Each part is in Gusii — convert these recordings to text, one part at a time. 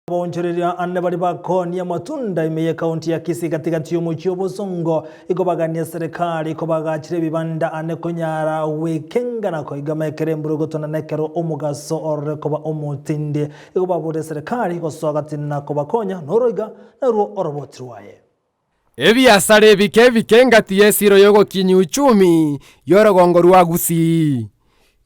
Abaonchoreria ande baria bakoonia amatunda ime y'ekaunti ya Kisii gati-gati y'omochie o Bosongo igo bagania serikali kobagachera ebibanda ande konyara gwekenga na koigama ekero embura egotona na ekero omogaso orore koba omotindi. Igo baborire serikali gosoa gati na kobakonya noroiga narwo oroboti rwaye. Ebiasara ebike ebike engati y'esiro y'ogokinyia uchumi y'orogongo rwa Gusii.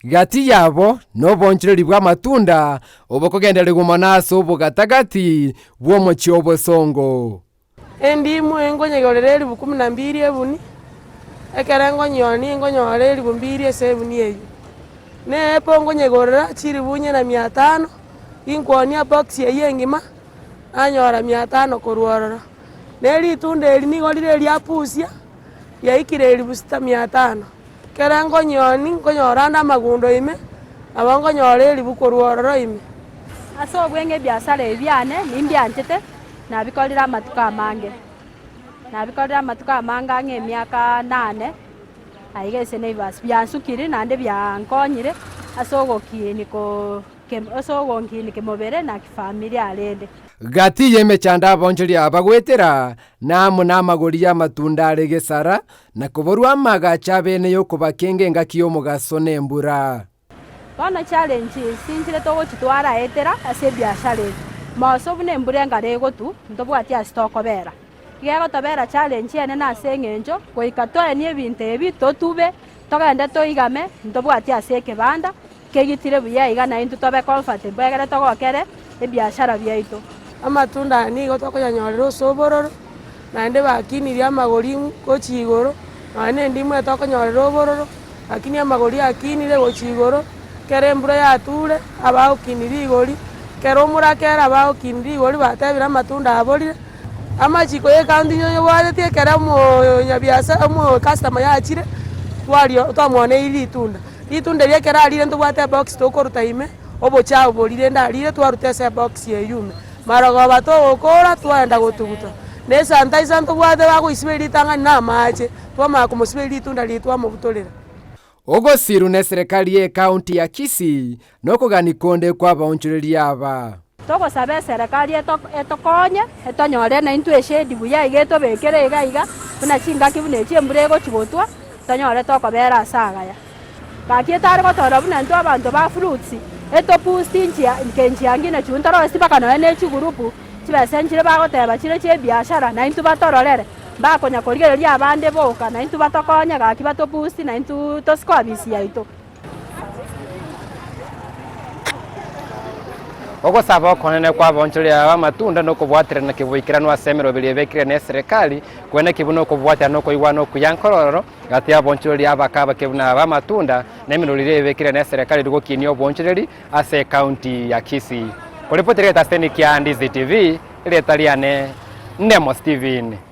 Gati yabo nobonchoreri bw'amatunda obokogendererigwa mono ase obogatagati bw'omochie obosongo. Endimu enkonyegorera elifu kumi na mbili ebuni, ekero enkonyionia nkonyora elifu mbili ase ebuni eywo. Na eapple nkonyegorera chilifu inye na mia tano, ginkwonia ebox eywo engima, nanyora mia tano korwa ororo. Na eritunda eri nigo rire eria pusia, riaikire elifu sita mia tano. Ekero nkonyionia nkonyora ande amagundo ime, nabo nkonyora elifu korwa ororo ime. Ase obweng'e ebiasara ebi biane nimbianchete, nabikorire amatuko amange, nabikorire amatuko amange ang'e emiaka nane, aiga ase Naivas. Biansukire naende biankonyire ase ogokinia koo ase ogonkinia kemobere na kifamilia rende. Gati y'emechando abaonchoria bagoetera, na amo namagori y'amatunda are gesara, na koborwa amagacho abene y'okobakenga engaki y'omogaso na embura. Bono challenge sinchire togochitwara etera ase ebiashara eye. Moso buna embura engare egotwa, ntobwati ase tokobera. Iga egotobera challenge enene ase eng'encho, goika toenie ebinto ebi, totube, togende toigame, ntobwati ase ekebanda, kegitire buya iga na intwe tobe comfortable egere togokere ebiashara biaito. Amatunda aya nigo tokonyanyorera ase obororo, naende bakinirie amagori gochia igoro, nonya na endimu eye tokonyorera obororo, lakini amagori akinire gochia igoro, ekero embura yature, abagokinia rigori, ekero omorakera abagokinia rigori batebire amatunda aborire, amachiko ya ecounty nyonyebwatetie ekero omonyabiasara omocustomer yachire, twario twamwaneirie ritunda. Ritunda erio ekero arire ntobwate ebox tokoruta ime, obochafu boria rende arire twaruta ase ebox eywo ime. Marogoba togokora twaenda gotuguta, na esanitizer ntobwate bagoisiberia ritang'ani na amache, twamanya komosiberia ritunda riria twamobutorera. Ogosirwa neserikari y'ecounty ya Kisii nokogania konde kw'abaonchoreria aba. Togosaba eserekari etokonye, etonyore naintwe eshade buya iga etobekere iga iga, buna chingaki buna echi embura egochi gotwa, tonyore tokobera ase agaya. Gaki etare gotorora buna intwe abanto ba fruits, etoboost nchia nke nchiangi na chunto torosie mpaka nonye ne chigurupu, chibesa nchire bagoteba chire chia ebiashara, naintwe batororere, mbakonya korigereria abande boka, naintwe batokonye gaki batoboost naintwe tosike ofisi yaito. Ogosaba okonene kw'abaonchoreria b'amatunda nokobwaterana keboikeranu ase emeroberi ebekire n'eserekari, kweneki buna okobwaterana nokoigwana okuya nkororo gati y'abaonchoreria abake abake buna ab'amatunda na emerori eria ebekire n'eserekari erio gokinia obonchoreri ase ekaunti ya Kisii. Koripoti rieta Steny kia Ndizi TV, erieta riane Ndemo Stephen.